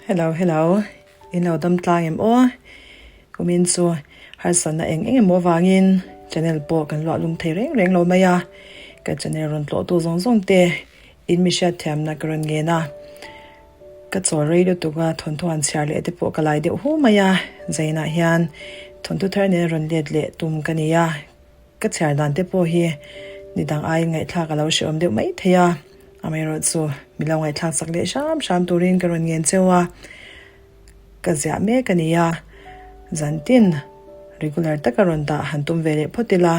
Hello hello, in lo dam tlang em aw? Kumin chu harsatna eng eng emaw avangin channel pawh kan luah lum thei reng reng lo mai a, ka channel rawn tlawhtu zawng zawng te in mi hriatthiamna ka rawn ngen a. Ka chawl rei lutuk a, thawnthu han chhiar leh te pawh ka lai deuh hu mai a, Zainah hian thawnthu thar nen rawn let leh tum ka ni a, ka chhiar dan te pawh hi ni dang aiin ngaihthlak a lo hrehawm deuh mai thei a, amaherawhchu mi lo ngaihthlak chak leh hram hram turin ka rawn ngen cheu a, ka ziah mek a ni a, zantin regular taka rawn dah han tum ve leh phawt ila,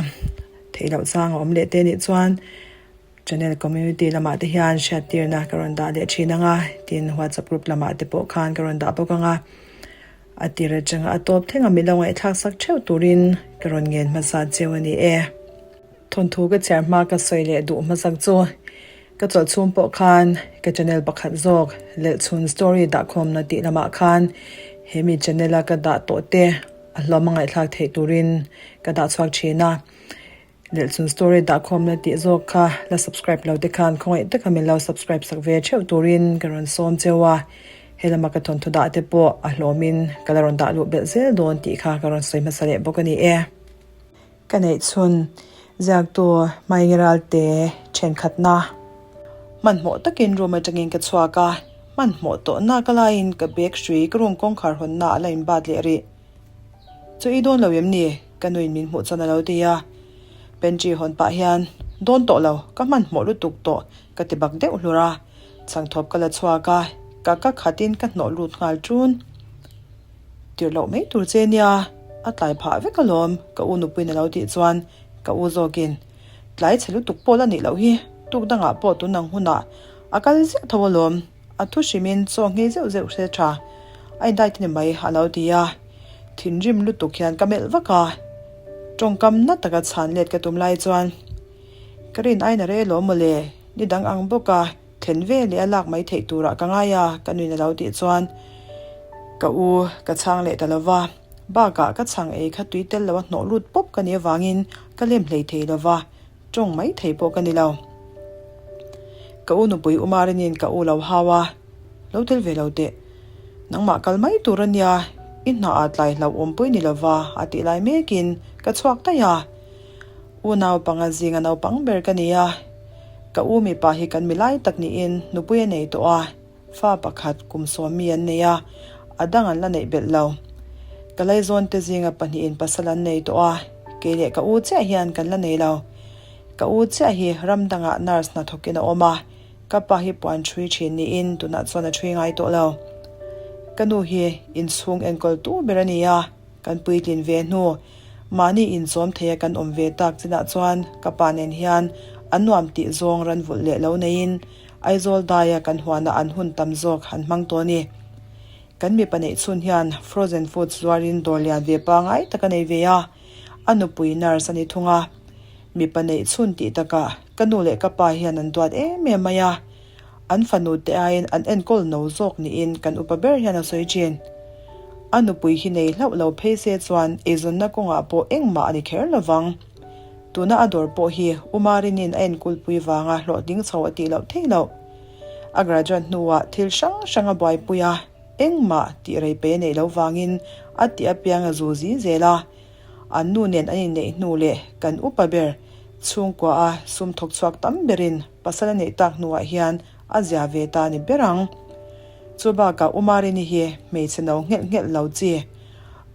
theih loh chang a awm leh te nih chuan. Channel community lamah te hian hriattirna ka rawn dah leh thin ang a, tin WhatsApp group lamah te pawh khan ka rawn dah bawk ang a. A tir atanga a tawp thleng a milo ngaihthlak sak theuh turin ka rawn ngen hmasa cheu a ni e. Thawnthu ka chhiar hma ka sawi leh duh hmasak chu ka chawlh chhung pawh khan ka channel pakhat zawk Lelhchhun story dahkhawmna tih lamah khan he mi channel a ka dah tawh te a hlawm a ngaihthlak theih turin ka dah chhuak thin a. Lehchun story dahkhawmna tih zawk kha la subscribe lo te khan khawngaih taka min lo subscribe sak ve theuh turin ka rawn sawm cheu a, he lama ka thawnthu dah te pawh a hlawmin ka la rawn dah luh belh zel dawn tih kha ka rawn sawi hmasa leh bawk a ni e. Ka neih chhun ziaktu Hmaingi-Ralte thenkhatna hmanhmawh takin room atangin ka chhuak a, hmanhmawh tawhna ka laiin ka bag hrui ka room kawngkhar hawnna a la inbat leh rih. Chu i dawn lo em ni? Ka nuin min hmuh chuan a lo ti a. Pantry hawn pah hian, Dawn tawh lo, ka hmanhmawh lutuk tawh, ka ti bak deuh hlur a. Chhangthawp ka la chhuak a, ka ka khatin ka hnawh lut nghal ṭun. Tirh loh mai tur che nia, a tlai phah vek alawm, ka u nupuiin a lo tih chuan ka u zawkin, Tlai chhe lutuk pawh la nih loh hi, tuk dangah pawh tun ang hunah a kal ziah tho alawm. A thu hrimin chaw nghei zeuh zeuh hre tha a indai te ni mai a lo ti a, thinrim lutuk hian ka melh vak a, tawngkam na taka chhan let ka tum lai chuan ka rin aina rei alawm mawle, ni dang ang bawk a thlen ve leh a lak mai theih turah ka ngai a ka nuin a lo tih chuan ka u ka chhang leh ta lo va, bakah ka chhang ei kha tui tel lo a hnawh lut pawp ka nih avangin ka lem hlei thei lo va. Tawng mai thei pawh ka ni lo. Ka u nupui Umarinin ka u lo hau a, Lo tel ve lo teh. Nangmah kal mai tur a nia, i hna ah tlai hlauh awmpui ni lova a tih lai mekin ka chhuak daih a. U naupanga zinga naupang ber ka ni a, ka u mipa hi kan milai tak niin nupui a nei tawh a. Fa pakhat kum sawmi an nei a, a dang an la neih belh lo. Ka laizawn te zinga pahnihin pasal an nei tawh a, kei leh ka u chiah hian kan la nei lo. Ka u chiah hi ram dangah nurse hna thawkin a awm a, ka pa hi puan ṭhui ṭhin niin tunah chuan a ṭhui ngai tawh lo. Ka nu hi inchhung enkawl tu ber a ni a, kan puitlin ve hnu. Mahni inchawm theia kan awm ve tak chinah chuan ka pa nen hian an nuam tih zawng ran vulh leh lo neiin Aizawl daia kan huana an hun tam zawk han hmang tawh a ni. Kan mipa neih chhun hian frozen foods zuarin dawr lian ve pangai tak a nei ve a, a nupui nurse a ni thung a. Mipa neih chhun tih takah ka nu leh ka pa hian an duat em em mai a, an fanu te aiin an enkawl no zawk niin kan upa ber hian a sawi thin. A nupui hi nei hlauh lo phei se chuan eizawnna kawngah pawh engmah a ni kher lovang. Tuna a dawr pawh hi Umarinin a enkulpui vanga hlawhtling chho a tih loh theih loh. A graduate hnuah thil hrang hrang a buaipui a, engmah tih rei pe neih loh vangin a tih apiang a zu zi zel a. An nu nen an inneih hnu leh kan upa ber chhungkua a sum thawk chhuak tam berin pasal a neih tak hnuah hian a zia ve ta ni ber ang. Chu bakah Umarini hi hmeichhe no nghelh nghelh lo chi.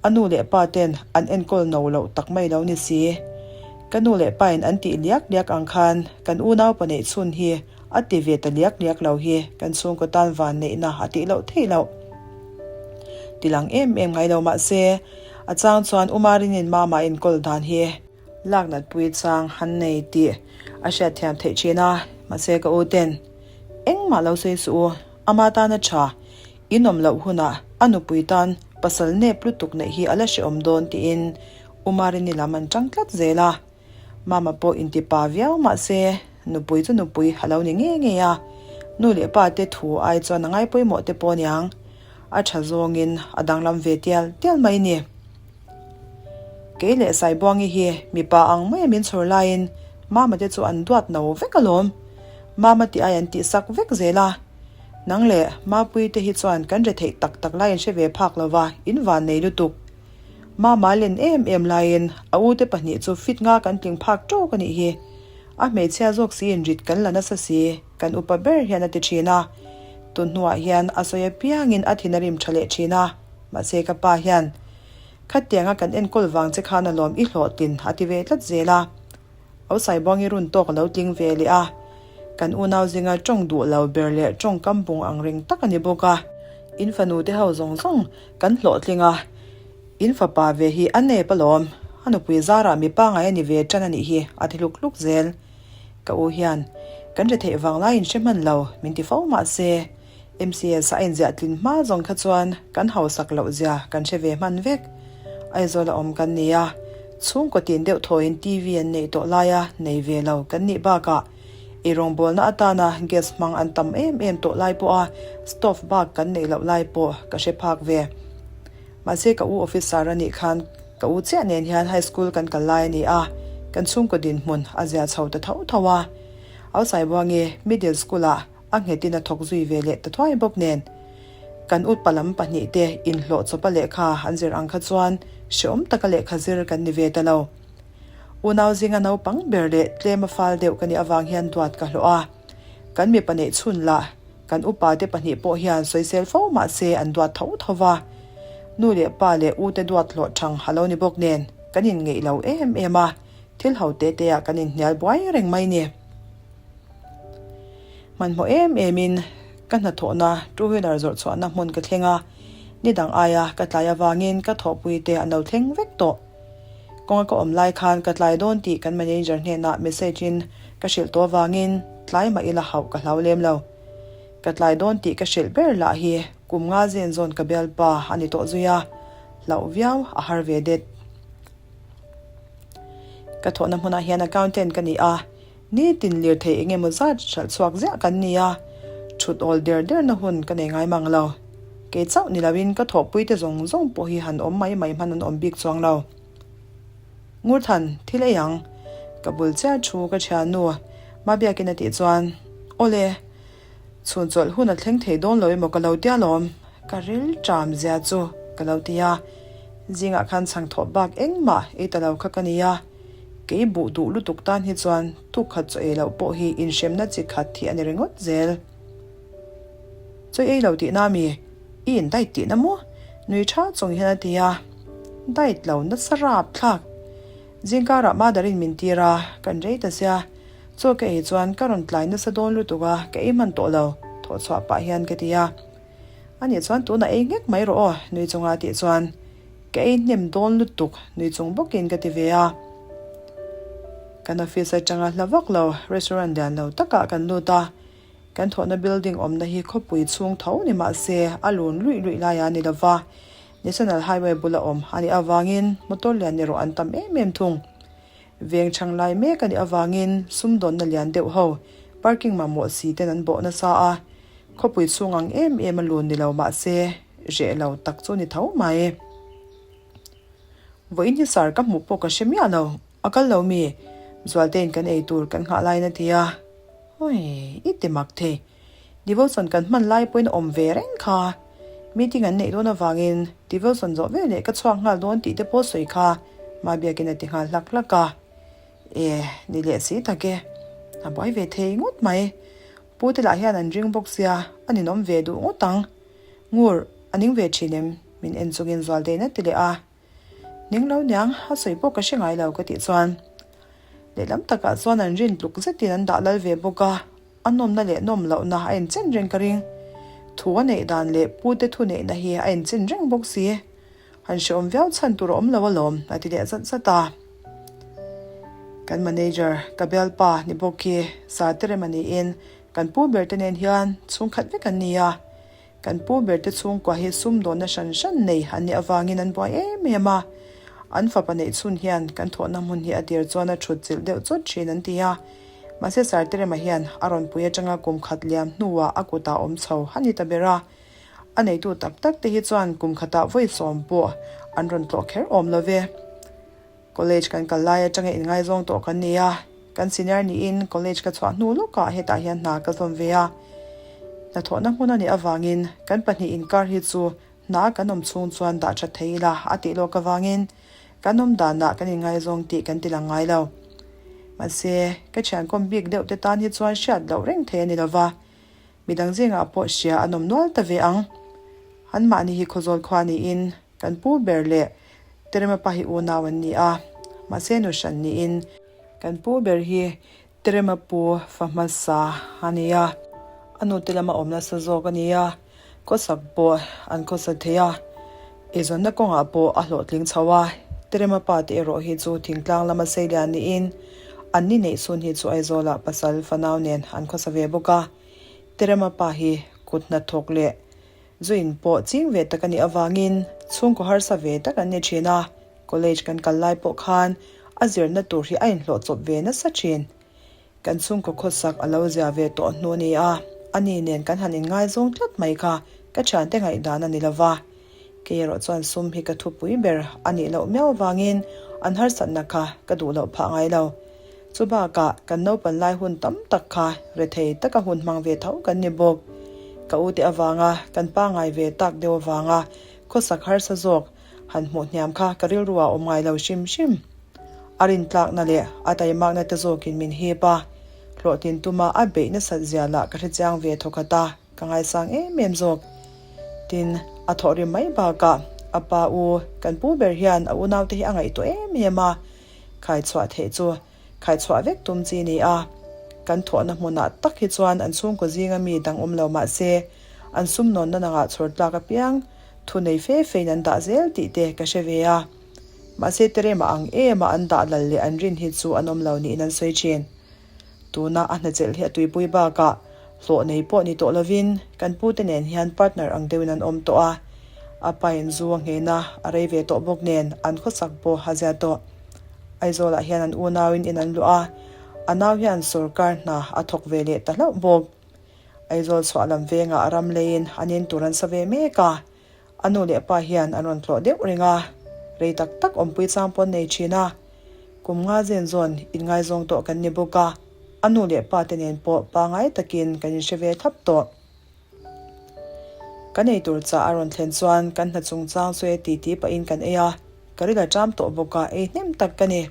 A nu leh pa ten an enkawl no loh tak mai lo ni si. Ka nu leh pa in an tih liak liak ang khan kan unau pa neih chhun hi a ti ve ta liak liak lo hi kan chhungkaw tan van neihna a tih loh theih loh. Ti lang em em ngai lo mah se a chang chuan Umarinin mama enkawl dan hi lak nat pui chang han nei tih a hriatthiam theih thin a, mahse ka u ten engmah lo sawi suh u, ama tan a tha. In awm loh hunah a nupui tan pasal nep lutuk neih hi a la hrehawm dawn tiin Umarini lam an tang tlat zel a. Mama pawh inti pa viau mahse nupui chu nupui a lo ni ngei ngei a, nu leh pa te thu ai chuan a ngai pawimawh te pawh aniang. A tha zawngin a danglam ve tial tial mai ni. Kei leh Saibuangi hi mipa ang maia min chhawr laiin Mama te chu an duat no vek alawm. Mama tih ai an tihsak vek zel a. Nang leh Mapuii te hi chuan kan retheih tak tak lai in hre ve phak lo va, in van nei lutuk. Mama len em em laiin a u te pahnih chu fit nga kan tling phak tawk a nih hi. A hmeichhia zawk si in rit kan la nasa si, kan upa ber hian a ti thin a. Tun hnuah hian a sawi apiangin a thin a rim tha leh thin a, mahse ka pa hian Khatianga kan enkawl vang che khan alawm i hlawhtlin a ti ve tlat zel a. Ausaibuangi run tawk a lo tling ve leh a, kan unau zinga tawng duh lo ber leh tawngkam bung ang reng tak a ni bawk a. In fanu te ho zawng zawng kan hlawhtling a, in fapa ve hi a nep alawm, a nupui zarah mi pangai a ni ve tan a nih hi a ti hluk hluk zel. Ka u hian kan retheih vang laiin hre hman lo min ti fo mah se, MCS a inziah tlin hma zawng kha chuan kan hausak loh zia kan hre ve hman vek. Aizawl a awm kan ni a, chhungkaw tin deuh thawiin TV an neih tawh laia nei ve lo kan nih bakah eirawngbawlna atana gas hmang an tam em em tawh lai pawha stove bak kan neih loh lai pawh ka hre phak ve. Mahse ka u officer a nih khan ka u chiah nen hian high school kan kal lai a ni a, kan chhungkaw dinhmun a zia chho ta tho tho a. Ausaibuangi middle school ah A nghetin a thawk zui ve leh ta thuai bawk nen, kan upa lam pahnihte inhlawh chawpa lehkha an zir ang kha chuan hreawm taka lehkha zir kan ni ve ta lo. Unau zinga naupang ber leh tlema fal deuh ka nih avang hian duat ka hlawh a, kan mipa neih chhun lah kan upate pahnih pawh hian sawisel fo mah se an duat tho tho va. Nu leh pa leh ute duat hlawh thang a lo ni bawk nen kan inngeih lo em em a, thil ho te te ah kan inhnial buai reng mai ni. Hmanhmawh em emin ka hnathawhna two wheeler zawrh chhuahna hmun ka thleng a, ni dang aia ka tlai avangin ka thawhpui te an lo thleng vek tawh. Kawnga ka awm lai khan ka tlai dawn tih kan manager hnenah message in ka hrilh tawh avangin tlai mah ila hauh ka hlau lem lo. Ka tlai dawn tih ka hrilh ber lah hi kum nga zen zawn ka bialpa a ni tawh zui a, hlauh viau a har ve det. Ka thawhna hmunah hian accountant ka ni a. Nitin lirthei eng emaw zat hralh chhuak ziah kan ni a, thut awl der derna hun ka nei ngai mang lo. Kei chauh ni loin ka thawhpuite zawng zawng pawh hi han awm mai mai hman an awm bik chuang lo. Ngurthan, thil ei ang. Ka bul chiah thu ka thiannu Mabiakin a tih chuan, Awle, chhun chawlh hun a thleng thei dawn lo emaw ka lo tia lawm, ka ril ṭam zia chu ka lo ti a. Zingah khan chhang thawh bak engmah ei ta lo kha ka ni a. Kei buh duh lutuk tan hi chuan tuk khat chaw ei loh pawh hi inhremna chi khat hi a ni ringawt zel. Chaw ei lo tihna mi? I in diet tihna maw? Nui tha chung hian a ti a. Diet lo nasa rap thlak. Zingkarah mother-in min tir a, kan rei ta sia. Chaw ka ei chuan ka rawn tlai nasa dawn lutuk a, ka ei hman tawh lo, thawh chhuah pah hian ka ti a. Anih chuan tunah ei nghek mai rawh aw, nui chunga a tih chuan. Ka ei hnem dawn lutuk nui chung bawkin ka ti ve a. Kan office atanga hla vak lo restaurant lian lo takah kan lut a, kan thawhna building awmna hi khawpui chhung tho ni mah se a lun luih luih lai a ni lova, National Highway bula awm a nih avangin motor lian erawh an tam em em thung. Veng chhang lai mek a nih avangin sumdawnna lian deuh ho parking mamawh si ten an bawh nasa a, khawpui chhung ang em em a lun ni lo mah se reh lo tak chu ni tho mai. Vawiin hi sar ka hmuh pawh ka hre miah lo, a kal lo mi? Zualtein kan ei tur kan nghah laiin a ti a, Awii, i ti mak thei. Devotion kan hman lai pawhin a awm ve reng kha. Meeting an neih dawn avangin devotion zawh veleh ka chhuak nghal dawn tih te pawh sawi kha Mabiakin a ti nghal hlak hlak a. E, ni leh si tak e. A buai ve thei ngawt mai. Pu te lah hian an ring bawk sia, a ninawm ve duh ngawt ang. Ngur, a ning ve thin em? Min en chungin Zualtein a ti leh a. Ning lo niang, a sawi pawh ka hre ngai lo ka tih chuan lehlam takah chuan an rin tluk zetin an dah lal ve bawk a, a nawmna leh nawm lohna a inchen reng ka ring. Thu a neih dan leh pute thu neihna hi a inchen reng bawk si. Han hreawm viau chhan tur a awm lo alawm a ti leh zat zat a. Kan manager ka bialpa ni bawk hi Saterema niin kan pu ber te nen hian chhungkhat vek an ni a. Kan pu ber te chhungkua hi sumdawnna hran hran nei an nih avangin an buai em em a. An fapa neih chhun hian kan thawhna hmun hi a tir chuan a thut chilh deuh chawt thin an ti a. Mahse Sarterema hian a rawn pui atanga kum khat liam hnuah a kutah awm chho a ni ta ber a. A neitu tak tak te hi chuan kum khatah vawi sawm pawh an rawn tlawh kher awm lo ve. College kan kal lai atanga inngaizawng tawh kan ni a, kan senior niin college ka chhuah hnu lawkah hetah hian hna ka zawm ve a. Hnathawhna hmun a nih avangin kan pahnih inkar hi chu hna kan awm chhung chuan dah that thei ila a tih lawk avangin kan awm danah kan inngaizawng tih kan ti lang ngai lo. Mahse, ka thiankawm bik deuh te tan hi chuan hriat loh reng thei a ni lova, midang zingah pawh hria an awm nual ta ve ang. Anmahni hi Khawzawl khua niin kan pu ber leh Terema pa hi unau an ni a, mahse nu hran niin kan pu ber hi Terema pu fa hmasa a ni a, a nute lama awm nasa zawk a ni a, khawsak pawh an khawsa thei a, eizawnna kawngah pawh a hlawhtling chho a, Terema pa te erawh hi chu thingtlang lama seilian niin an ni neih chhun hi chu Aizawlah pasal fanau nen an khawsa ve bawk a, Terema pa hi kut hnathawk leh zu in pawh ching ve tak a nih avangin chhungkaw harsa ve tak an ni thin a. College kan kal lai pawh khan a zirna tur hi a inhlawh chawp ve nasa thin. Kan chhungkaw khawsak a lo zia ve tawh hnu ni a, ani nen kan han inngaizawng tlat mai kha ka thiante ngaihdan a ni lova. Kei erawh chuan sum hi ka thupui ber a nih loh miau avangin an harsatna kha ka duh loh phah ngai lo. Chu bakah kan naupan lai hun tam tak kha rethei taka hun hmang ve tho kan ni bawk. Ka ute avanga kan pangai ve tak deuh avanga khawsak harsa zawk Han hmuh hniam kha ka rilru ah awm ngai lo hrim hrim. A rintlakna leh a taimakna te zawkin min hip a, hlawhtlin tuma a beih nasat zia lah ka hrechiang ve thawkhat a, ka ngaisang em em zawk. Tin, a thawhrim mai bakah a pa u kan pu ber hian a unaute hi a ngaihtuah em em a, khaichhuah theih chu khaichhuah vek tum chi ni a. Kan thawhna hmunah tak hi chuan an chhungkaw zinga mi dang awm lo mah se, an sumnawnna nangah chhawr tlak apiang Thu nei fe fein an dah zel tih te ka hre ve a. Mahse Terema ang ema an dah lal leh an rin hi chu an awm lo niin an sawi thin. Tuna a hnachelh hi a tuipui bakah hlawh nei pawh ni tawh lovin kan pute nen hian partner ang deuhin an awm tawh a. A pain zu a nghena a rei ve tawh bawk nen an khawsak pawh a zia tawh. Aizawlah hian an unauin in an luah a, a nau hian sawrkar hna a thawk ve leh ta hlauh bawk. Aizawl chhuah lam vengah ram leiin an in tur an sa ve mek a, a nu leh pa hian an rawn tlawh deuh reng a, rei tak tak awmpui chang pawn nei thin a, kum nga zen zawn inngaizawng tawh kan ni bawk a, a nu leh pa te nen pawh pangai takin kan inhre ve thlap tawh. Kan ei tur chah a rawn thlen chuan kan hna chungchang chu e ti ti pahin kan ei a, ka ril a ṭam tawh bawk a, ei hnem tak ka ni.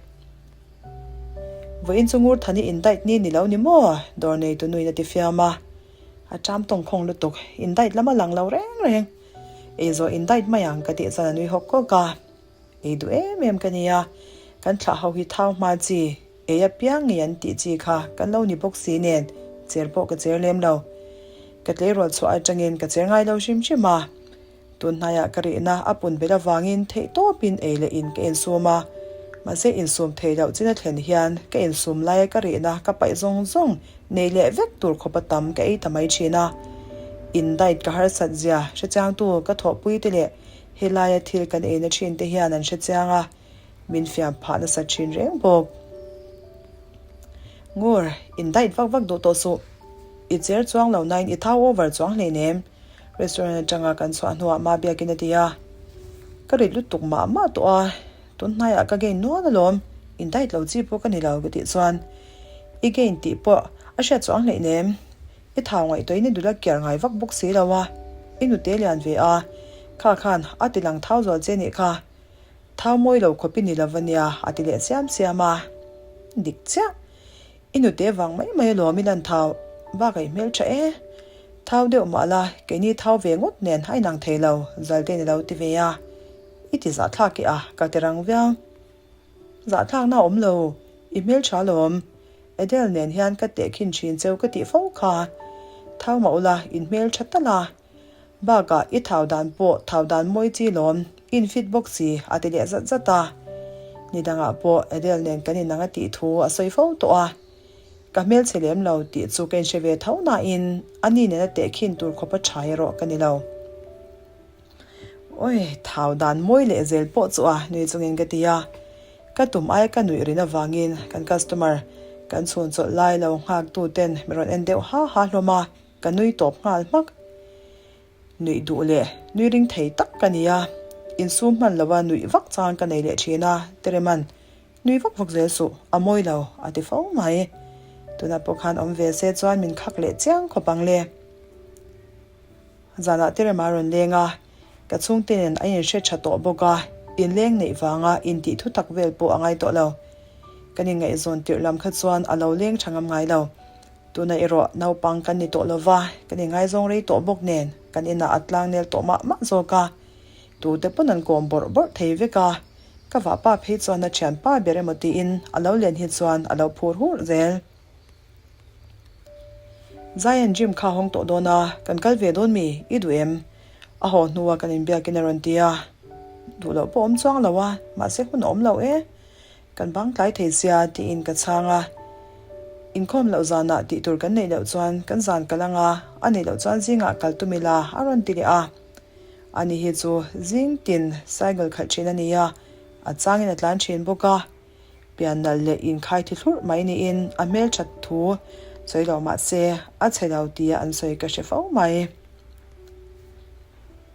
Vawiin chu ngur than i indight ni ni lo ni maw? Dawr neitu nuin a ti fiam a. A ṭam tawng khawng lutuk, indight lam a lang lo reng reng. Ei zawh indight mai ang ka tih chuan a nui hawk hawk a. Ei duh em em ka nia, kan thlah ho hi thau hma chi, ei apiang ngei an tih chi kha kan lo ni bawk si nen cher pawh ka cher lem lo. Ka tleirawl chhuah atangin ka cher ngai lo hrim hrim a. Tun hnaiah ka rihna a pun belh avangin theihtawpin ei leh in ka insum a, mahse insum thei loh chin a thlen hian ka insum laia ka rihna ka paih zawng zawng nei leh vek tur khawpa tam ka ei ta mai thin a. In diet ka harsat zia hrechiangtu ka thawhpuite leh helaia thil kan eina thin te hian an hrechiang a, min fiam phah nasa thin reng bawk. Ngur, in diet vak vak duh tawh suh. I cher chuang lo nain i thau over chuang hleinem. Restaurant atanga kan chhuah hnuah ma biakin a ti a, Ka rit lutuk mah mah tawh a, tun hnaiah ka gain nual alawm, in diet lo chi pawh ka ni lo ka tih chuan I gain tih pawh a hriat chuang hleinem, i thau ngaihtuahin i dul a kiar ngai vak bawk si lo a, i nute lian ve a, kha khan a ti lang thau zual che nih kha, thau mawi lo khawp i ni lo ania a ti leh siam siam a, dik chiah. I nute vang mai mai alawm i lan thau, bak a i hmeltha e. Thau deuh mah la, keini thau ve ngawt nen a inang thei lo, Zaltein a lo ti ve a. I ti zahthlak i a, ka ti rang viau. Zahthlakna a awm lo, i hmeltha alawm. Adele nen hian ka tehkhin thin cheu ka tih fo kha. Thau mah ula, in hmeltha tal a. Bakah i thau dan pawh thau dan mawi chi lawm, i infit bawk si a ti leh zat zat a. Ni dangah pawh Adele nen kan inang a tih thu a sawi fo tawh a. Ka hmelchhe lem lo tih chu ka inhre ve tho nain ani nena tehkhin tur khawpa tha erawh ka ni lo. Awi, thau dan mawi leh zel pawh chu a nui chungin ka ti a. Ka tum aia ka nuih rin avangin kan customer kan chhun chawlh lai lo nghak tu ten mi rawn en deuh ha ha hlawm a. Ka nui tawp nghal hmak. Nuih duh leh nui ring thei tak ka ni a, insum hman lova nuih vak chang ka nei leh thin a, Tereman, nui vak vak zel suh, a mawi lo, a ti fo mai. Tunah pawh khan awm ve se chuan min khak leh chiang khawp ang le. Zanah Terema rawn leng a, ka chhungte nen a inhre tha tawh bawk a, inleng neih vanga intih thu tak vel pawh a ngai tawh lo. Kan inngaihzawn tirh lam kha chuan a lo leng tha ngam ngai lo. Tuna erawh naupang kan ni tawh lova, kan inngaizawng rei tawh bawk nen kan inah a tlang nel tawh mah mah zawk a. Tute pawn an kawm bawrh bawrh thei vek a, ka vahpa phei chuan a thianpa ber emaw tiin a lo len hi chuan a lo phur hurh zel. Zion gym kha hawng tawh dawn a, kan kal ve dawn mi? I duh em? A haw hnua kan inbiakin a rawn ti a, duh loh pawh awm chuang lo a, mahse hun a awm lo e. Kan bang tlai thei sia tiin ka chhang a, inkhawm loh zanah tih tur kan neih loh chuan kan zan kal anga, a neih loh chuan zingah kal tum ila a rawn ti leh a. Ani hi chu zing tin cycle khalh thin a ni a, a changin a tlan thin bawk a. Pian nalh leh inkhai thi thlurh mai niin a hmelthat thu sawi lo mah se a chhe lo tia an sawi ka hre fo mai.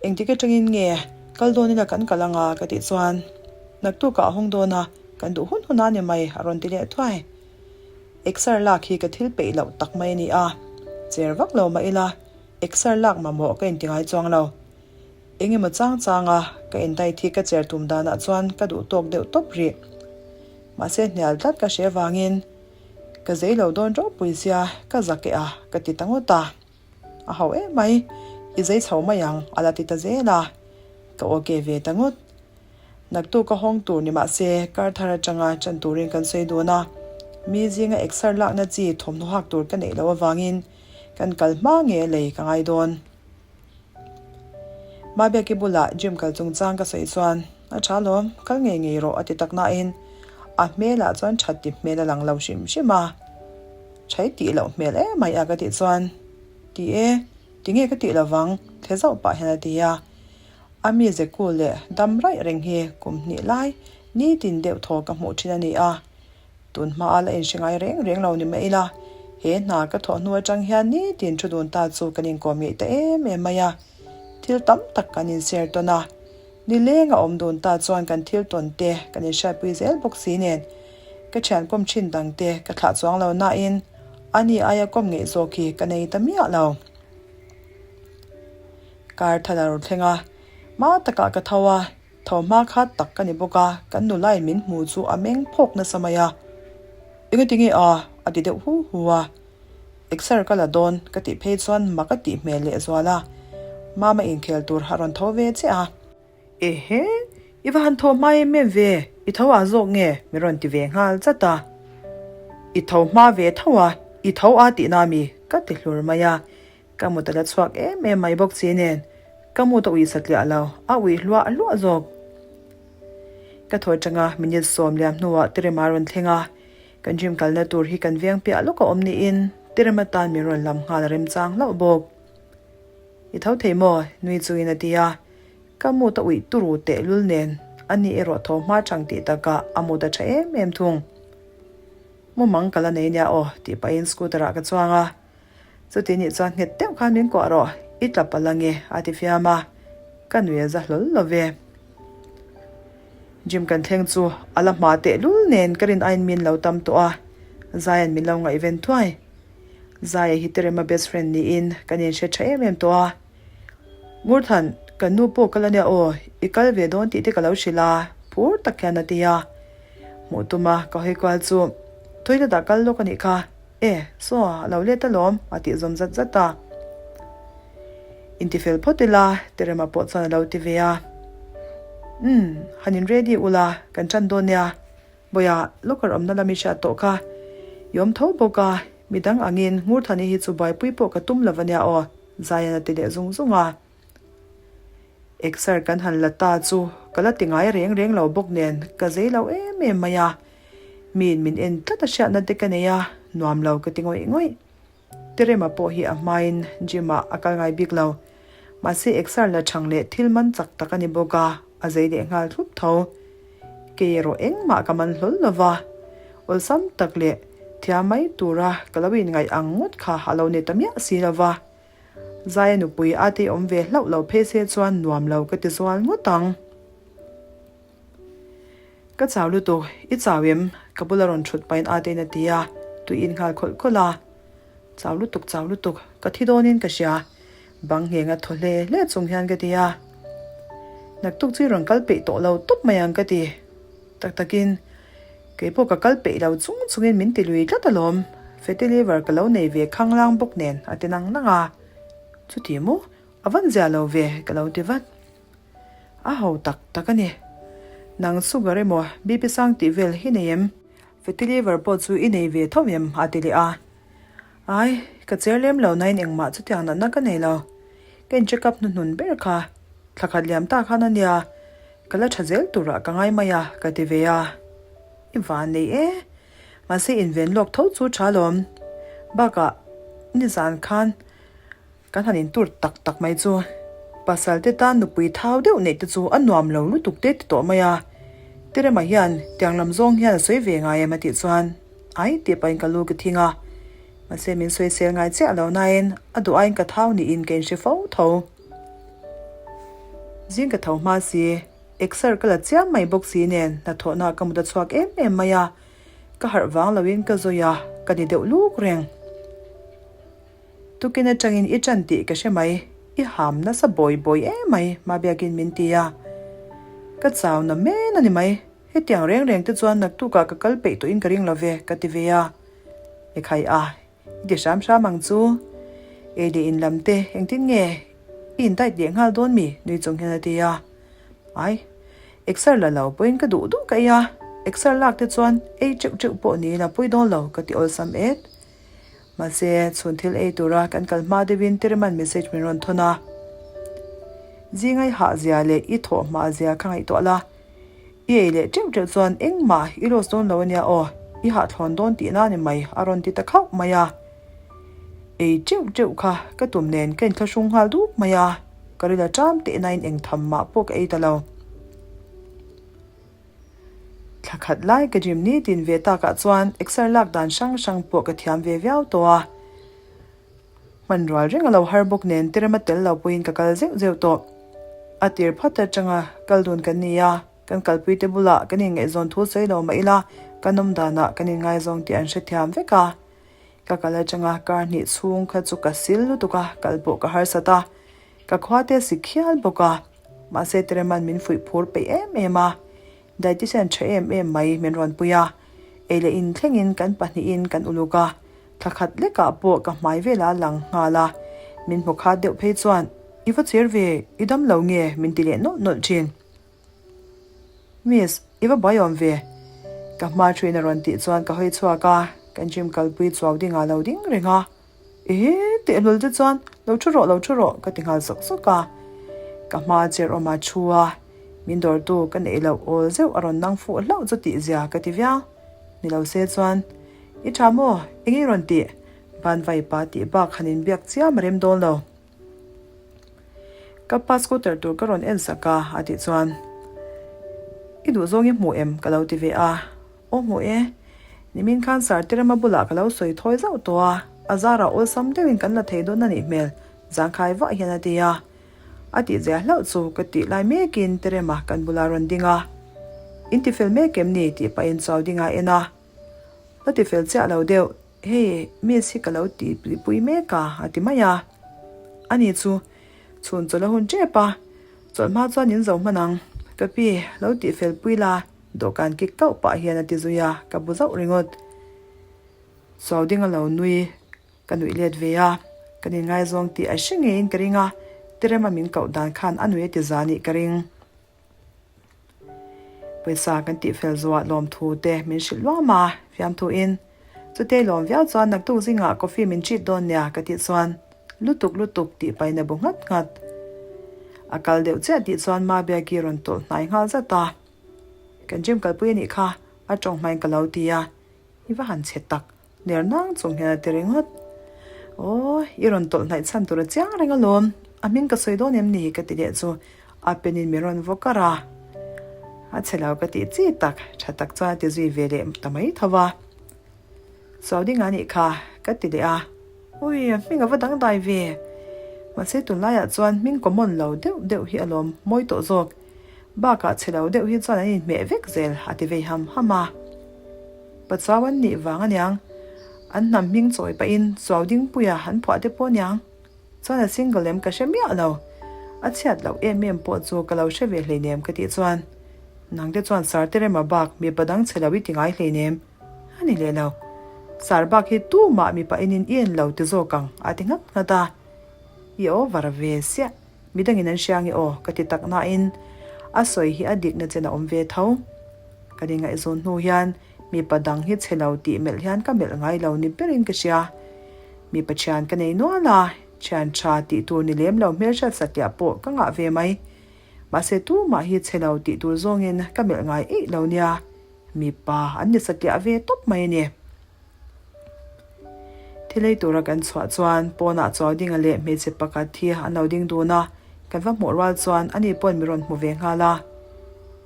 Engtik atangin nge kal dawn ila kan kal anga ka tih chuan naktukah a hawng dawn a, kan duh hun hun a ni mai a rawn ti leh thuai. Exer lak hi ka thil peih loh tak mai a ni a, cher vak lo mah ila exer lak mamawh ka inti ngai chuang lo. Eng emaw chang changa ka indait hi ka cher tum danah chuan ka duh tawk deuh tawp rih. Mahse hnial tlat ka hre avangin ka zei lo dawn ropui sia ka zak eh a ka ti ta ngawt a. A ho em mai, i zei chho mai ang a la ti ta zel a, ka ok ve ta ngawt. Naktuk ka hawng tur ni mahse kar thar atanga ṭan turin kan sawi dun a, mi zinga exer lakna chi thawmhnaw hak tur ka neih loh avangin kan kal hma nge lei ka ngai dawn. Mabiaki bulah gym kal chungchang ka sawi chuan, A tha lawm, kal ngei ngei rawh a ti tak nain a hmelah chuan that ti hmel a lang lo hrim hrim a. Thai tih loh hmel em mai a ka tih chuan, Ti e, ti nge ka tih lovang, thle zauh pah hian a ti a. A mi ze kul leh dam raih reng hi kum hnih lai nitin deuh thaw ka hmuh thin a ni a. Tun hma a la inhre ngai reng reng lo ni mai ila, he hna ka thawh hnu atang hian nitin thu dun ta chu kan inkawm ngeih ta em em mai a, thil tam tak kan inshare tawn a, nileng a awm dun ta chuan kan thil tawn te kan inhriatpui zel bawk si nen ka thian kawm thin dang te ka thlah chuang lo nain ani aia kawm ngeih zawk hi ka nei ta miah lo. Kar thal a rawn thleng a, hma takah ka tho a. Tho hma kha tak ka ni bawk a, kan nulain min hmu chu a meng phawk nasa mai a. Engati nge a? a ti deuh hu hu a. Exer ka la dawn ka tih phei chuan mak a tih hmel leh zual a. Mama inkhel tur a rawn tho ve che a. Ehe, i va han tho hma em em ve, i tho ah zawk nge? min rawn ti ve nghal zat a. I tho hma ve tho a, i tho a tihna mi? ka ti hlur mai a. Ka mut a la chhuak em em mai bawk chi nen ka mut a uih satliah lo, a uih hluah hluah zawk. Ka thaw atanga minute 10 liam hnuah Terema rawn thleng a, kan gym kalna tur hi kan veng piah lawk a awm niin Terema tan min rawn lam nghal a remchang hlauh bawk. I tho thei maw? nui chungin a ti a, ka mut a uih turu tehlul nen ani erawh tho hma chang tih takah a mut a tha em em thung. Mumang ka la nei nia aw tih pahin scooter ah ka chuang a. Chuti nih chuan nghet deuh khan min kuah rawh, i tla palh ange a ti fiam a, ka nui a za hlawl lo ve. Gym kan thleng chu a la hma tehlul nen ka rin aiin min lo tam tawh a, Zaia'n min lo ngaihven thuai. Zaia hi Terema best friend niin kan inhre tha em em tawh a. Ngurthan, kan nu pawh kal ania aw, i kal ve dawn tih te ka lo hrilh a, phur tak hian a ti a. Hmuh tuma ka hawi kual chu toilet ah kal lawk a nih kha. E, saw, a lo let alawm, a tih zawm zat zat a. Intifel phawt ila, Terema pawh chuan a lo ti ve a. Umm, han in ready ula, kan ṭan dawn nia. Bawiah, locker awmna lam i hriat tawh kha. I awm tho bawk a, midang angin Ngurthani hi chu buaipui pawh ka tum lo a nia aw, Zaian a ti leh zung zung a. Exer kan han la ta chu ka la ti ngai reng reng lo bawk nen ka zei lo em em mai a. Miin min en tlat a hriatna te ka nei a, nuam lo ka ti ngawih ngawih. Terema pawh hi a hmain gym ah a kal ngai bik lo. Mahse exer la chhang leh thil man chak tak a ni bawk a, a zei leh nghal thlup tho. Kei erawh engmah ka man hlawl lo va, awlsam tak leh thiam mai tura ka lo inngaih ang ngawt kha a lo ni ta miah si lo va. Zaia nupui a te awm ve hlauh lo phei se chuan nuam lo ka ti zual ngawt ang. Ka chau lutuk, i chau em? Ka bula rawn thut pahin Atein a ti a, tui in nghal khawlh khawlh a. Chau lutuk, chau lutuk, ka thi dawnin ka hria. Bang ngheng a thaw hle hle chung hian ka ti a. Naktuk chu i rawn kal peih tawh lo tawp mai ang ka ti. Tak takin, kei pawh ka kal peih lo chung chungin min ti lui tlat alawm. Fatty liver ka lo nei ve khanglang bawk nen a ti nang nang a. Chuti maw? A van zia lo ve ka lo ti vat. A ho tak tak a ni. Nang sugar emaw BP sang tih vel hi nei em? Fatty liver pawh chu i nei ve tho em? a ti leh a. Ai, ka cher lem lo nain engmah chutiang natna ka nei lo. Ka in check up hnuhnun ber kha thla khat liam ta khan a nia, ka la tha zel turah ka ngai mai a, ka ti ve a. I van nei e, mahse inven lawk tho chu tha lawm. Bakah nizan khan Kan han intur tak tak mai chu pasal te tan nupui thau deuh neih te chu a nuam lo lutuk te ti tawh mai a. Terema hian tiang lam zawng hian a sawi ve ngai em a tih chuan ai tih pahin ka lu ka thing a. Mahse min sawi sel ngai chiah lo nain a duh aiin ka thau niin ka inhre fo tho. Zing ka tho hma si, exer ka la chiam mai bawk si nen hnathawhna ka mut a chhuak em em mai a. Ka harh vang loin ka zawi a, ka ni deuh luk reng. Tukin atangin i ṭan tih ka hre mai, i ham nasa bawi bawi em mai, Mabiakin min ti a. Ka chau na men a ni mai, hetiang reng reng te chuan naktukah ka kal peih tawhin ka ring lo ve, ka ti ve a. Ekhai a, i ti hram hram ang chu. Ei leh in lam te, engtin nge i in diet leh nghal dawn mi? nui chung hian a ti a. Ai, exer la lo pawhin ka duh duh ka ei a, exer lak te chuan ei teuh teuh pawh niin a pawi dawn lo, ka ti awlsam et. Mahse, chhun thil ei tura kan kal hma deuhin Tirman message min rawn thawn a. Zingai hah zia leh i thawh hma zia kha ngaihtuah la. I ei leh teuh teuh chuan engmah i loss dawn lo ania aw, i hahthlawn dawn tihna a ni mai a rawn ti ta khauh mai a. Ei teuh teuh kha ka tum nen ka inthlahrung nghal dup mai a, ka rila ṭam tehnain eng tham mah pawh ka ei ta lo. Thla khat lai ka gym nitin ve takah chuan exer lak dan hrang hrang pawh ka thiam ve viau tawh a. Hman rual reng a lo har bawk nen tirema tel lo pawhin ka kal zeuh zeuh tawh. A tir phawt atanga kal dun kan ni a, kan kalpui te bulah kan inngaihzawn thu sawi lo mah ila kan awm danah kan inngaizawng tih an hrethiam vek a. Ka kal atanga kar hnih chhung kha chu ka sil lutuk a, kal pawh ka harsat a. Ka khua te si khial bawk a, mahse Tereman min fuih phur peih em em a, dietitian tha em em mai min rawn pui a, ei leh in thlengin kan pahnihin kan uluk a, thla khat lekah pawh ka hmai velah a lang nghal a, min hmu khat deuh phei chuan i va cher ve, i dam lo nge min ti leh nawlh nawlh thin. Miss, i va buai awm ve? Ka hma thuin a rawn tih chuan ka hawi chhuak a, kan gym kalpui chuau dingah lo ding reng a. Ehe, tehlul te chuan lo thu rawh, lo thu rawh ka ti nghal zawk zawk a. Ka hma chair awm a thu a, min dawrtu ka neih loh awl zeuh a rawn nang fuh hlauh chu tih zia ka ti viau. Ni lo se chuan, I tha maw? Eng i rawn tih? Van vaipa tih bak han inbiak chiam a rem dawn lo. Ka pa scooter tur ka rawn en sak a, a tih chuan, I duh zawng i hmu em? ka lo ti ve a. Aw hmu e, nimin khan Sir Terema bulah ka lo sawi thawi zauh tawh a, a zarah awlsam deuhin kan la thei dawn a nih hmel, zangkhai vah hian a ti a. A tih zia hlauh chu ka tih lai mekin Terema kan bulah rawn ding a. In ti fel mek em ni? tih pahin chau ding a en a. La ti fel chiah lo deuh, hei miss hi ka lo ti pui mek a, a ti mai a. Ani chu chhun chawlh a hun tep a, chawlh hma chuan in zo hman ang, ka pi lo tih fel pui la. Dawhkan kik kauh pah hian a ti zui a, ka bu zauh ringawt. Chau ding a lo nui, ka nuih let ve a, kan inngaizawng tih a hre ngeiin ka ring a, Terema min koh dan khan a nui a ti za nih ka ring. Pawisa kan tih fel zuah lawmthu te min hrilh luam a, fiamthuin Chutei lawm viau chuan naktuk zingah coffee min treat dawn nia ka tih chuan lutuk lutuk tih pahin a bu nghat nghat. A kal deuh chiah tih chuan Mabiaki rawn tawlh hnai nghal zat a. Kan gym kalpui a nih kha, a tawng hmain ka lo ti a, i va han chhe tak, ner nang chung hian a ti ringawt. Aw, i rawn tawlh hnaih chhan tur a chiang reng alawm, a hming ka sawi dawn em ni ka ti leh chu a pen in min rawn vaw kar a. A chhe lo ka tih chi tak, tha tak chuan a ti zui ve leh ta mai tho a. Chau ding a nih kha, ka ti leh a. Ui, a hming a va dangdai ve. Mahse tunlaiah chuan hming common lo deuh deuh hi alawm mawi tawh zawk. Bakah chhe lo deuh hi chuan an inhmeh vek zel a ti vei ham ham a. Pachau an nih vang aniang, an hnam hming chawi pahin Chuaudingpuia an phuah te pawh aniang. Chuan a single em ka hre miah lo. A chhiat loh em em pawh chu ka lo hre ve hleinem ka tih chuan nangte chuan Sir Terema bak mipa dang chhe lo i ti ngai hleinem a ni leh lo. Sir bak hi tumah mipa enin i en lo ti zawk ang a ti nghat nghat a. I over ve siah. Midangin an hria nge aw ka ti tak nain a sawi hi a dikna chen a awm ve tho. Ka ni ngaihzawn hnu hian mipa dang hi chhe lo tih melh hian ka melh ngai lo ni berin ka hria. Mipa thian ka nei nual a, thian tha tih tur ni lem lo hmelhriat satliah pawh ka ngah ve mai. Mahse tumah hi chhe lo tih tur zawngin ka melh ngai eih lo nia, mipa an ni satliah ve tawp mai a ni. Thil ei tura kan chhuah chuan pawnah Chaudinga leh hmeichhe pakhat hi an lo ding dun a, kan va hmuh rual chuan ani pawhin mi rawn hmu ve nghal a.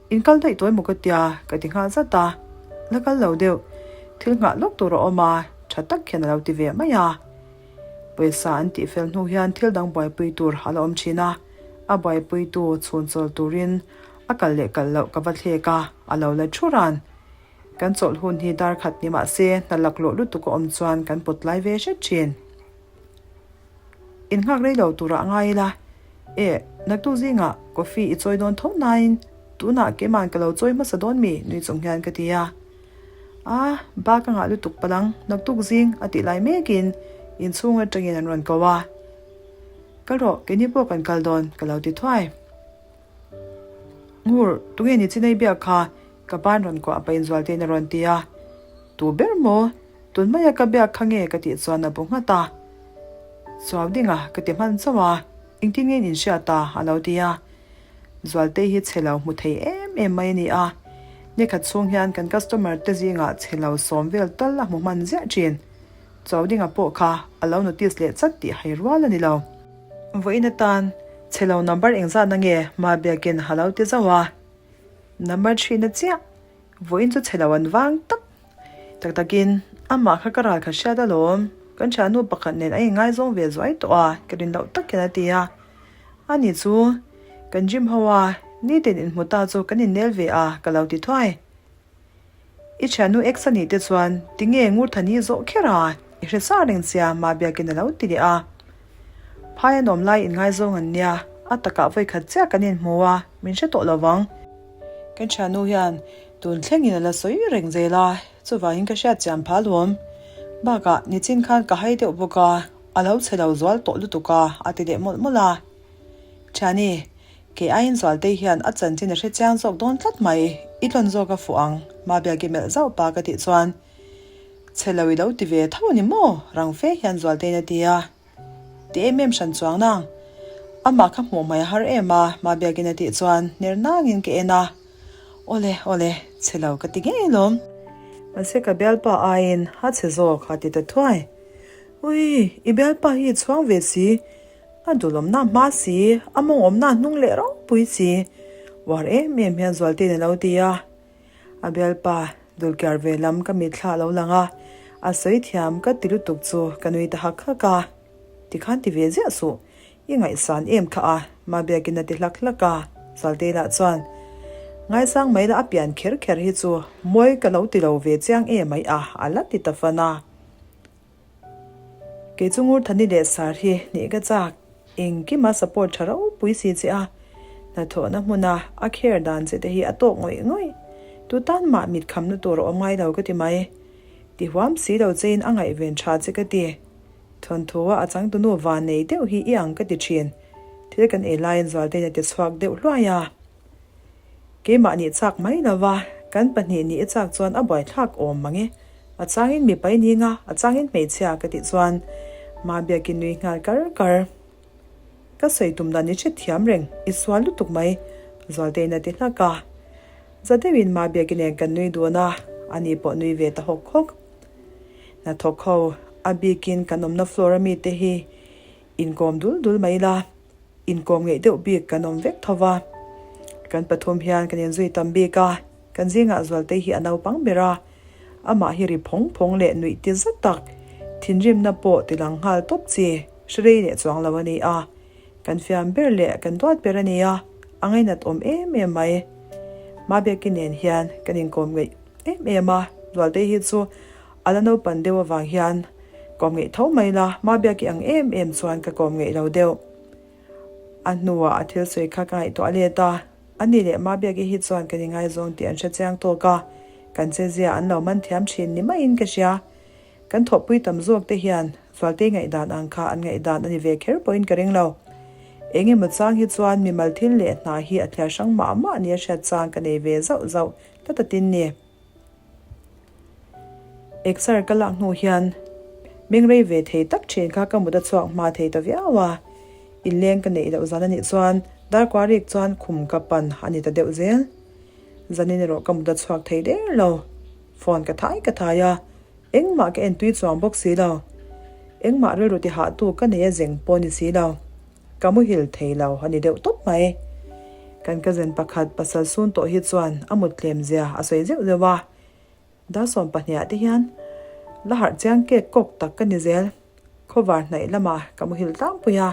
In kal daih tawi maw ka tia ka ti nghal zat a, la kal lo deuh, thil nghah lawk tur a awm a, tha tak hian a lo ti ve mai a. Pawisa an tih fel hnu hian thil dang buaipui tur a la awm thin a, a buaipuitu chhun chawl turin a kal leh kal loh ka va thlek a, a lo la thu ran. Kan chawlh hun hi dar khat ni mah se hna laklawh lutuk a awm chuan kan pawt lai ve hret thin. In nghak rei lo turah ngai ila, Eh, naktuk zingah coffee i chawi dawn tho nain tunah keima'n ka lo chawi hmasa dawn mi? nui chung hian ka ti a. A, ba ka ngah lutuk palang, naktuk zing a tih lai mekin inchhung atangin an rawn ko a. Kal rawh, keini pawh kan kal dawn, ka lo ti thuai. Ngur, tunge ni chinei biak kha? Ka ban rawn kuah pahin Zualtein a rawn ti a. Tu ber maw? Tun maia ka biak kha nge ka tih chuan a bu nghat a. Chuau dinga ka ti hman chauh a, engtin nge in inhriat a? a lo ti a. Zualtei hi chhe lo hmu thei em em mai a ni a. Nikhat chhung hian kan customer te zingah chhe lo sawm vel tal a hmu hman ziah thin. Chuau dinga pawh kha a lo notice leh chat tih hai rual a ni lo. Vawiin atan chhe lo number engzatna nge mah biakin a lo ti zauh a. Number thina chiah vawiin chu chhe lo an vang tak tak takin amah kha ka ral kha hriat alawm. Kan thiannu pakhat nen a inngaizawng ve zuai tawh a, ka rin loh tak hian a ti a. Ani chu kan gym ho a, nitin inhmu ta chu kan innel ve a ka lo ti thuai. I thiannu ex a nih te chuan tinge Ngurthani zawh kher a, i hre sa reng sia mah biakin a lo ti leh a. Phai an awm lai inngaizawng an nia, a takah vawikhat chiah kan inhmu a, min hre tawh lo vang. Kan thiannu hian tun thlengin a la sawi reng zel a, chuvangin ka hriat chiam phah luam. Bakah nichin khan ka hai deuh bawk a, a lo chhe lo zual tawh lutuk a, a ti leh mawlh mawlh a. Thiani, Kei aiin Zualtei hian a chanchin a hre chiang zawk dawn tlat mai, i tlawn zawk a fuh ang, Mabiaki melh zauh pa ka tih chuan chhe lo i lo ti ve tho a ni maw? rang fe hian Zualteiin a ti a. Ti em em hran chuang nang. Amah kha hmuh hmai a har em a, Mabiakin a tih chuan ner nangin ka en a. Awle, awle, chhe lo ka ti ngei alawm. Mahse ka bialpa aiin a chhe zawk a ti ta thuai. Ui, i bialpa hi i chhuang ve si, A dulawmna hma si, a mawngawmna hnung leh ropui si, uar em em hian Zualtein a lo ti a. A bialpa dulkiar ve lam ka mitthla a lo lang a, a sawi thiam ka ti lutuk chu ka nui ta hak hak a. Tikhan ti ve ziah suh, i ngaihsan em kha a, Mabiakin a ti hlak hlak a. Zualtei lah chuan, Ngaisang mai la a pian kher kher hi chu mawi ka lo ti lo ve chiang em ai a, a la ti ta fan a. Kei chu Ngurthani leh Sar hi nih ka chak, engkima support tha ropui si che a, hnathawhna hmuna a care dan che te hi a tawk ngawih ngawih. Tu tan mah mit khamna tur a awm ngai lo ka ti mai. Ti huam si lo chein a ngaihven tha che ka ti. Thawnthu a a changtunu van nei deuh hi i ang ka ti thin. Thil kan ei laiin Zualtein a ti chhuak deuh hluai a. Keimah nih chak mai lo va, kan pahnih nih i chak chuan a buaithlak awm mang e. A changin mipa i ning a, a changin hmeichhia ka tih chuan Mabiakin nui nghal kar kar. Ka sawi tum dan i hre thiam reng, i sual lutuk mai, Zualtein a ti hlak a. Za deuhin Mabiaki nen kan nui dun a, ani pawh nui ve ta hawk hawk. Hnathawk ho, a bikin kan awmna floor a mite hi inkawm dul dul mai la. Inkawm ngeih deuh bik kan awm vek tho va, kan pathum hian kan inzui tam bik a, kan zingah Zualtei hi a naupang ber a, amah hi ri phawng phawng leh nuih ti zat tak, thinrimna pawh ti lang nghal tawp chi, hre rei leh chuang lo a ni a, kan fiam ber leh kan duat ber a ni a, a ngainat awm em em mai. Mabiaki nen hian kan inkawm ngeih em em a, Zualtei hi chu a la naupan deuh avang hian. Kawm ngeih tho mai la, Mabiaki ang em em chuan ka kawm ngeih lo deuh. A hnuah a thil sawi kha ka ngaihtuah let a, ani leh Mabiaki hi chuan kan ingaizawng tih an hre chiang tawk a, kan chezia an lo man thiam thin ni maiin ka hria. Kan thawhpui tam zawk te hian Zualtei ngaihdan ang kha an ngaihdan a ni ve kher pawhin ka ring lo. Eng emaw chang hi chuan mimal thil leh hna hi a thliar hrang mah mah nia hriat chang ka nei ve zauh zauh tlat a tin ni. Exer ka lak hnu hian mengrei ve thei tak thin kha ka mut a chhuak hma thei ta viau a, inleng ka neih loh zan a nih chuan darkua rik chuan khum ka pan a ni ta deuh zel. Zanin erawh ka mut a chhuak thei der lo. Phone ka thai ka thai a, engmah ka en tui chuang bawk si lo. Engmah rilru ti hahtu ka nei a zeng pawh ni si lo. Ka muhil thei lo a ni deuh tawp mai. Kan cousin pakhat pasal sun tawh hi chuan a mut tlem zia a sawi zeuh zeuh a. Dar 12 ah te hian la harh chiang kek kawk tak ka ni zel. Khawvar hnaih lamah ka muhil tlangpui a,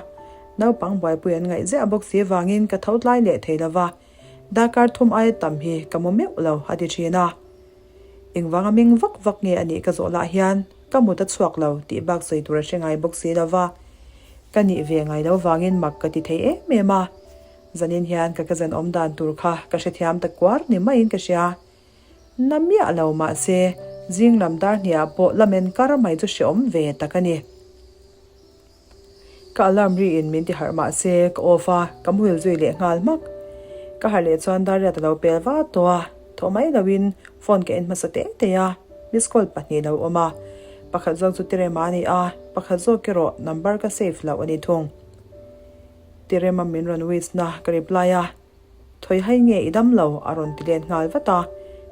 naupang buaipui an ngaih ziah bawk si vangin ka tho tlai leh thei lo va, darkar thum aia tam hi ka mu meuh lo a ti thin a. Engvanga ming vak vak nge a nih ka zawh lah hian ka mut a chhuak lo tih bak sawi tur a hre ngai bawk si lo va, ka nih ve ngai lo vangin mak ka ti thei em em a. Zanin hian ka cousin awm dan tur kha ka hrethiam ta kuar ni maiin ka hria. Na miah lo mahse zing lam dar hniah pawh lamen kar mai chu hreawm ve tak a ni. Ka alarm ri in min ti harh mahse ka off a, ka muhil zui leh nghal hmak. Ka harh leh chuan Dariat a lo pel vat tawh a, thawh mai lo in phone ka en hmasa teh teh a, miss call pahnih lo awm a, pakhat zawk chu Tirema a ni a, pakhat zawk erawh number ka save loh a ni thung. Tirema min rawn wish na ka reply a. Thawi hai nge i dam lo? a rawn ti let nghal vat a.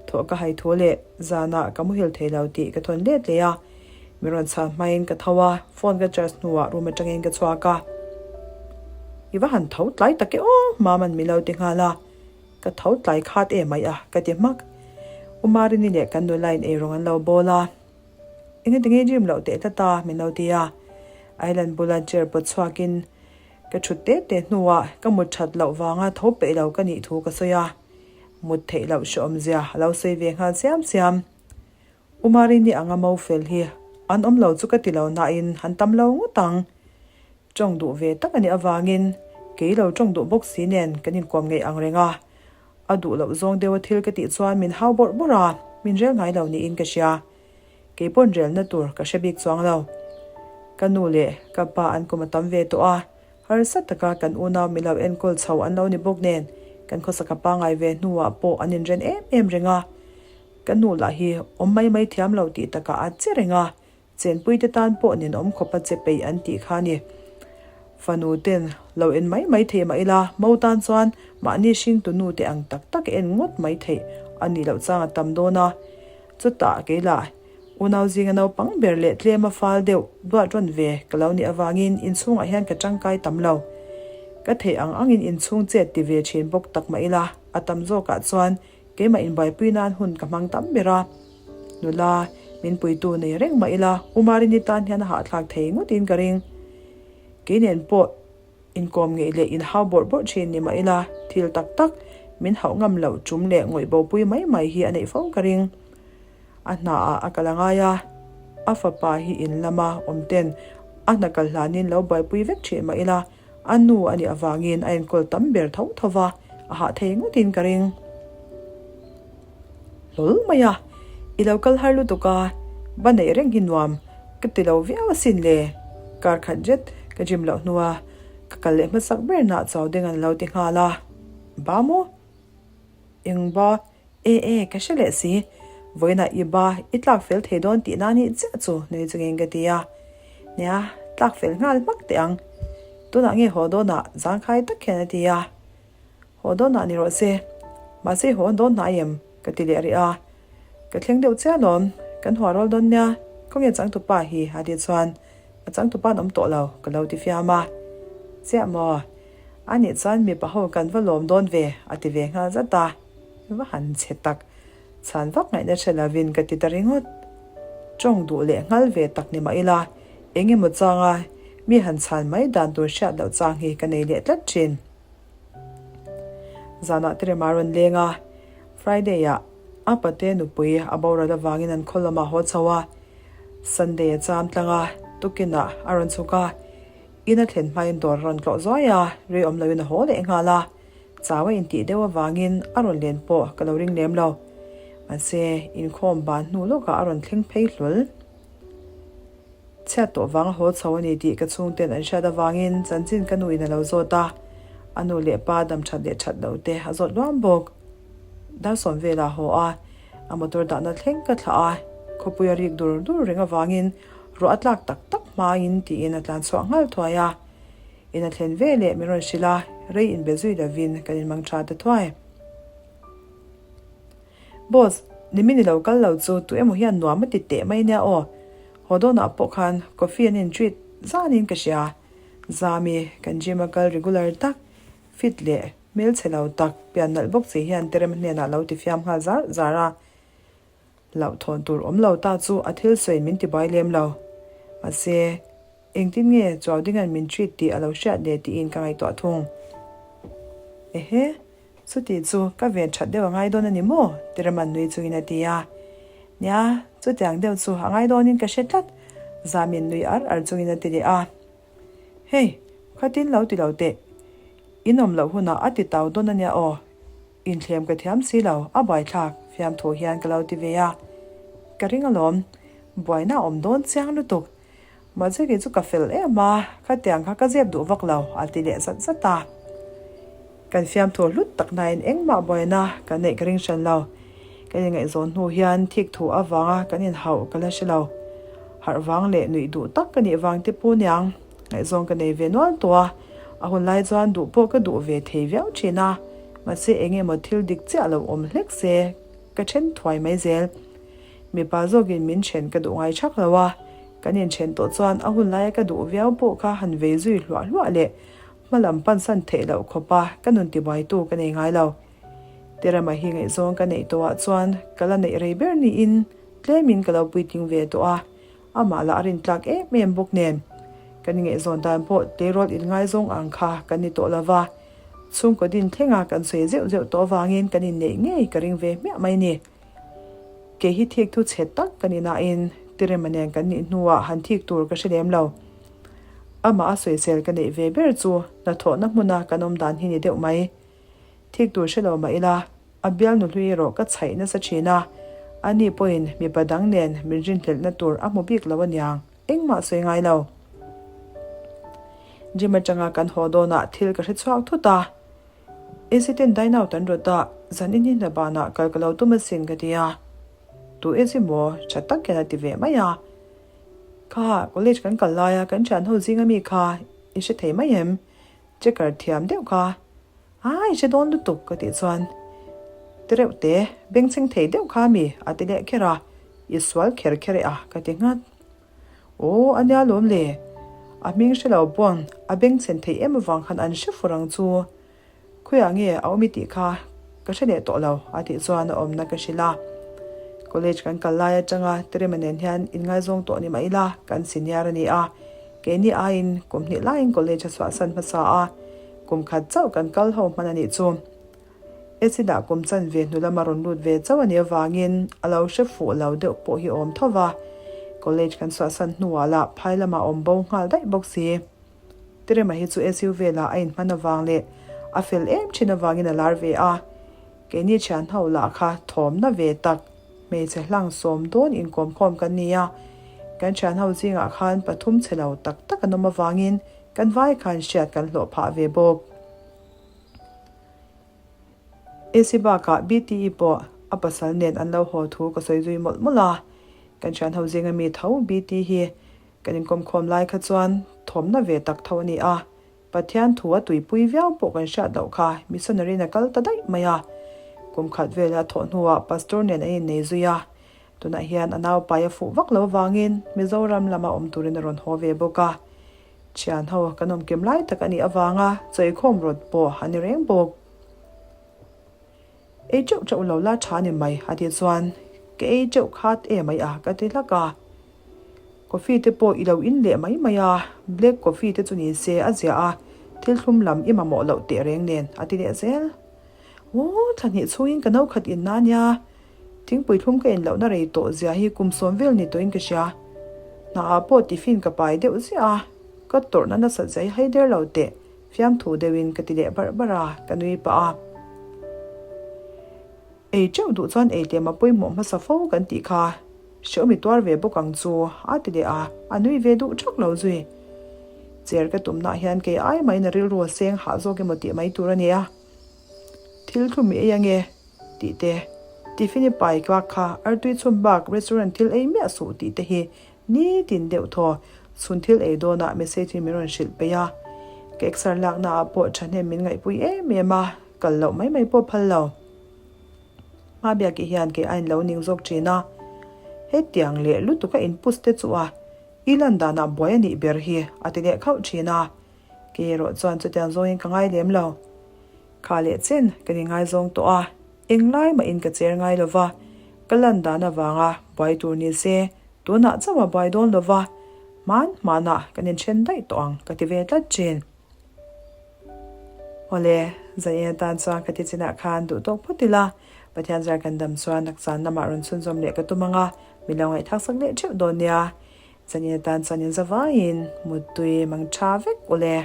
Thawh ka hai thu leh zanah ka muhil thei lo tih ka thawn let leh a. Mi rawn chhan hmain ka tho a, phone ka charge hnuah room atangin ka chhuak a. I va han tho tlai tak e aw! Maman min lo ti nghal a. Ka tho tlai khat em mai a, ka ti hmak. U Marini leh kan nula in eirawng an lo bawl a. Engati nge gym loh teh tlat a? min lo ti a. Island bula chair pawt chhuakin Ka thut te te hnuah ka mut that loh vanga tho peih lo ka nih thu ka sawi a, mut theih loh hrehawmzia a lo sawi ve nghal siam siam. U Marini anga mo fel hi an awm lo chu ka ti lo nain han tam lo ngawt ang. Tawng duh ve tak a nih avangin kei lo tawng duh bawk si nen kan inkuam ngei ang reng a, a duh loh zawng deuha thil ka tih chuan min hau bawrh bawrh a, min rel ngai lo niin ka hria. Kei pawn relna tur ka hre bik chuang lo. Ka nu leh ka pa an kum a tam ve tawh a, harsa taka kan unau mi lo enkawl chho an lo ni bawk nen kan khawsaka pangai ve hnuah pawh an inren em em reng a. Ka nu lah hi awm mai mai thiam lo tih takah a che reng a, chenpuite tan pawh ninawm khawpa che peih an tih kha a ni. Fanu ten lo en mai mai thei mah ila, mo tan chuan mahni hringtu nu te ang tak tak en ngawt mai theih a nih loh chang a tam dawn a. Chutah keilah unau zinga naupang ber leh tlema fal deuh duat rawn ve ka lo nih avangin inchhungah hian ka tangkai tam lo. Ka theih ang angin inchhung chet ti ve thin bawk tak mah ila, a tam zawkah chuan keimah inbuaipui nan hun ka hmang tam ber a. Nula, min puitu nei reng mah ila, U Marini tan hian a hahthlak thei ngawtin ka ring. Kei nen pawh. Inkawm ngeih leh inhau bawrh bawrh thin ni mah ila, thil tak tak min hauh ngam loh tum leh ngawih bopui mai mai hi a neih fo ka ring. A hnaah a kal a ngai a, a fapa hi in lama awm ten a hna kal hlanin lo buaipui vek thin mah ila, a nu a nih avangin a enkawl tam ber tho tho va, a hah thei ngawtin ka ring. Hlawl mai a, i lo kal har lutuk a, va neih reng hi nuam ka ti lo viau asin le, kar khat zet ka gym loh hnua ka kal leh hmasak ber nah chau ding an lo ti nghal a, ba maw? Eng ba? E e, ka hre leh si, vawiinah i ba i tlak fel thei dawn tih na nih chiah chu nui chungin ka ti a, nia tlak fel nghal hmak teh ang, tunah nge haw dawnah zangkhai tak hian a ti a. Haw dawn ah ni rawh se. Mahse haw dawn hnai em? Ka ti leh rih a. Ka thleng deuh chiah alawm. Kan huah rual dawn nia. Khawnge changtupa hi? A tih chuan a changtupa an awm tawh lo ka lo ti fiam a. Chiah maw? A nih chuan mipa ho kan va lawm dawn ve a ti ve nghal zat a. Va han chhe tak. Chhan vak ngaihna hre lovin ka ti ta ringawt. Tawng duh leh nghal ve tak ni mah ila eng emaw changa mi han chhan mai dan tur hriat loh chang hi ka nei leh tlat thin. Zanah Terema rawn leng a, Friday ah a pate nupui a boral avangin an khaw lamah haw chho a, Sunday a cham tlang a. Tukinah a rawn chhuk a, in a thlen hmain dawr a rawn tlawh zuai a, rei awm loin a haw leh nghal a. Chau a intih deuh avangin a rawn len pawh ka lo ring lem lo. Mahse, inkhawm ban hnu lawkah a rawn thleng phei hlawl. Chhiat tawh vang a haw chho a ni tih ka chhungten an hriat avangin chanchin ka nuin a lo zawt a, a nu leh pa dam that leh that loh te a zawt luam bawk. Dar sawm velah haw a, a motor dahna thleng ka thlah a, khawpui a rik dur dur reng avangin ruah a tlak tak tak hmain tiin a tlan chhuah nghal thuai a. In a thlen ve leh min rawn hrilh a, rei inbe zui lovin kan inmang tha ta thuai. Boss, nimin i lo kal lo chu tu emaw hian nuam a ti teh mai nia aw. Haw dawnah pawh khan coffee an in treat zanin ka hria. Zami, kan gym a kal regular tak, fit leh hmelchhe lo tak, pian nalh bawk si hian Terem hnenah lo ti fiam nghal zar zar a. Hlauhthawn tur awm lo ta chu a thil sawiin min ti buai lem lo. Mahse, engtin nge Chuaudinga'n min treat tih a lo hriat le tiin ka ngaihtuah thung. Ehe, chuti chu ka ven that deuh a ngai dawn a ni maw? Tiraman nui chungin a ti a. Nia, chutiang deuh chu a ngai dawnin ka hre tlat, Zamin nui ar ar chungin a ti leh a. Hei, khatin lo ti lo teh. In awm loh hunah a ti tau dawn a nia aw. Inthlem ka thiam si lo, a buaithlak fiamthu hian ka lo ti ve a. Ka ring alawm, buaina a awm dawn chiang lutuk. Mahse kei chu ka fel em a, khatiang kha ka zep duh vak lo, a ti leh zat zat a. Kan fiamthu hlut tak nain engmah buaina kan neih ka ring hran lo. Kan inngaihzawn hnu hian thik thu avanga kan inhauh ka la hre lo. Harh vang leh nuih duh tak ka nih vang te pu niang. Ngaihzawng ka nei ve nual tawh a, a hun lai chuan duh pawh ka duh ve thei viau thin a, mahse eng emaw thil dik chiah lo awm hlek se ka then thuai mai zel. Mipa zawkin min then ka duh ngai thak lo a, kan inthen tawh chuan a hun laia ka duh viau pawh kha han vei zui hluah hluah leh hma lam pansan theih loh khawpa ka nun tibuaitu ka nei ngai lo. Terema hi ngaihzawng ka neih tawhah chuan ka la neih rei ber niin tlemin ka lo puitling ve tawh a, Amah lah a rintlak em em bawk nen, kan ingaihzawn dan pawh tleirawl inngaizawng ang kha kan ni tawh lova, chhungkaw din thlenga kan sawi zeuh zeuh tawh avangin kan inneih ngei ka ring ve hmiah mai ni. Kei hi thik thu chhe tak ka ni nain Tirema nen kan nih hnuah han thik tur ka hre lem lo. Amah a sawisel ka neih ve ber chu hnathawhna hmuna kan awm dan hi ni deuh mai. Thik tur hre lo mah ila, a bialnu hlui erawh ka chhaih nasa thin a, ani pawhin mipa dang nen min rinhlelhna tur a hmu bik lo aniang, engmah sawi ngai lo. Gym atanga kan haw dawnah thil ka hre chhuak thut a, AC ten dine out an rawt a, zan in hi hna banah kal ka lo tum asin ka ti a, tu AC maw tha tak hian a ti ve mai a, Kha college kan kal laia kan thianho zinga mi kha i hre thei mai em? Checker thiam deuh kha Ai hre dawn lutuk ka tih chuan Tereuh te bengchheng thei deuh kha mi a ti leh kher a, i sual kher kher e a ka ti nghat. Aw a nia lawm le, a hming hre lo pawn a bengchhen theih em avang khan an hre fur ang chu. Khawiah nge a awm i tih kha ka hre leh tawh lo a tih chuan a awmna ka hrilh a. College kan kal lai atanga Terema nen hian inngaizawng tawh ni mah ila kan senior a ni a, keini aiin kum hnih laiin college a chhuahsan hmasa a, kum khat chauh kan kal ho hman a nih chu. Acid-ah kum chanve hnu lama rawn lut ve chauh a nih avangin a lo hre fuh lo deuh pawh hi a awm tho va, college kan chhuahsan hnuah lah phai lamah a awm bo nghal daih bawk si. Terema hi chu SU velah a inhman avang leh a fel em thin avangin a lar ve a. Keini thian ho lah kha thawmna ve tak hmeichhe hlang sawm dawn inkawmkhawm kan ni a. Kan thian ho zingah khan pathum chhe lo tak tak an awm avangin kan vai khan hriat kan hlawh phah ve bawk. AC bakah BTE pawh a pasal nen an lo haw thu ka sawi zui mawlh mawlh a. Kan thian ho zinga mi tho BT hi Kan inkawmkhawm lai kha chuan thawmna ve tak tho a ni a, Pathian thu a tuipui viau pawh kan hriat loh kha missionary-in a kal ta daih mai a. Kum khat vela thawh hnuah pastor nen an innei zui a, tunah hian a naupai a fuh vak lo avangin Mizoram lama awm turin a rawn haw ve bawk a. Thian ho kan awm kim lai tak a nih avanga chawikhawm rawt pawh a ni reng bawk. Ei teuh teuh lo la tha ni mai a tih chuan ka ei teuh khat e mai a ka ti hlak a. Coffee te pawh i lo in leh mai mai a, black coffee te chu ni se a ziah a, thil thlum lam i mamawh loh teh reng nen a ti leh zel. Aw thla hnih chhungin ka no khat in na nia, thingpui thlum ka in lohna rei tawh zia hi kum sawm vel ni tawhin ka hria. Hnaah pawh tiffin ka pai deuh ziah a, ka tawrhna nasat zai hai der lo teh, fiamthu deuhin ka ti leh barh barh a, ka nui pah a. Ei teuh duh chuan ei tlem a pawimawh hmasa fo kan tih kha hrehawm i tuar ve bawk ang chu a ti leh a, a nui ve duh thak lo zui. Cher ka tumnaah hian kei ai mahin a rilru a seng hah zawk emaw tih mai tur a nia. Thil thlum i ei ange tih te, tiffin i pai bak kha artui chhum bak restaurant thil ei miah suh tih te hi nitin deuh thaw chhun thil ei dawnah message in min rawn hrilh peih a. Ka exer laknaah pawh thahnem min ngaihpui em em a, kal loh mai mai pawh phal lo. Hma biakih hian kei a inlo ning zawk thin a, hetiang leh lutuk a inpus te chu a i lan danah buai a nih ber hi a ti leh khauh thin a, kei erawh chuan chutiang zawngin ka ngai lem lo. Kha leh chen ka ni ngaizawng tawh a, englai mahin ka cher ngai lo va, ka lan dan avanga buai tur ni se tunah chauh a buai dawn lo va, hman hmanah kan inthen daih tawh ang ka ti ve tlat thin. Awle, zanin atan chuan ka ti chinah khan duh tawk phawt ila, Pathian zar kan dam chuan nakzan lamah rawn chhunzawm leh ka tum ang a, min lo ngaihthlak sak leh theuh dawn nia. Zanin atan chuan in zavaiin muttui mang tha vek ule.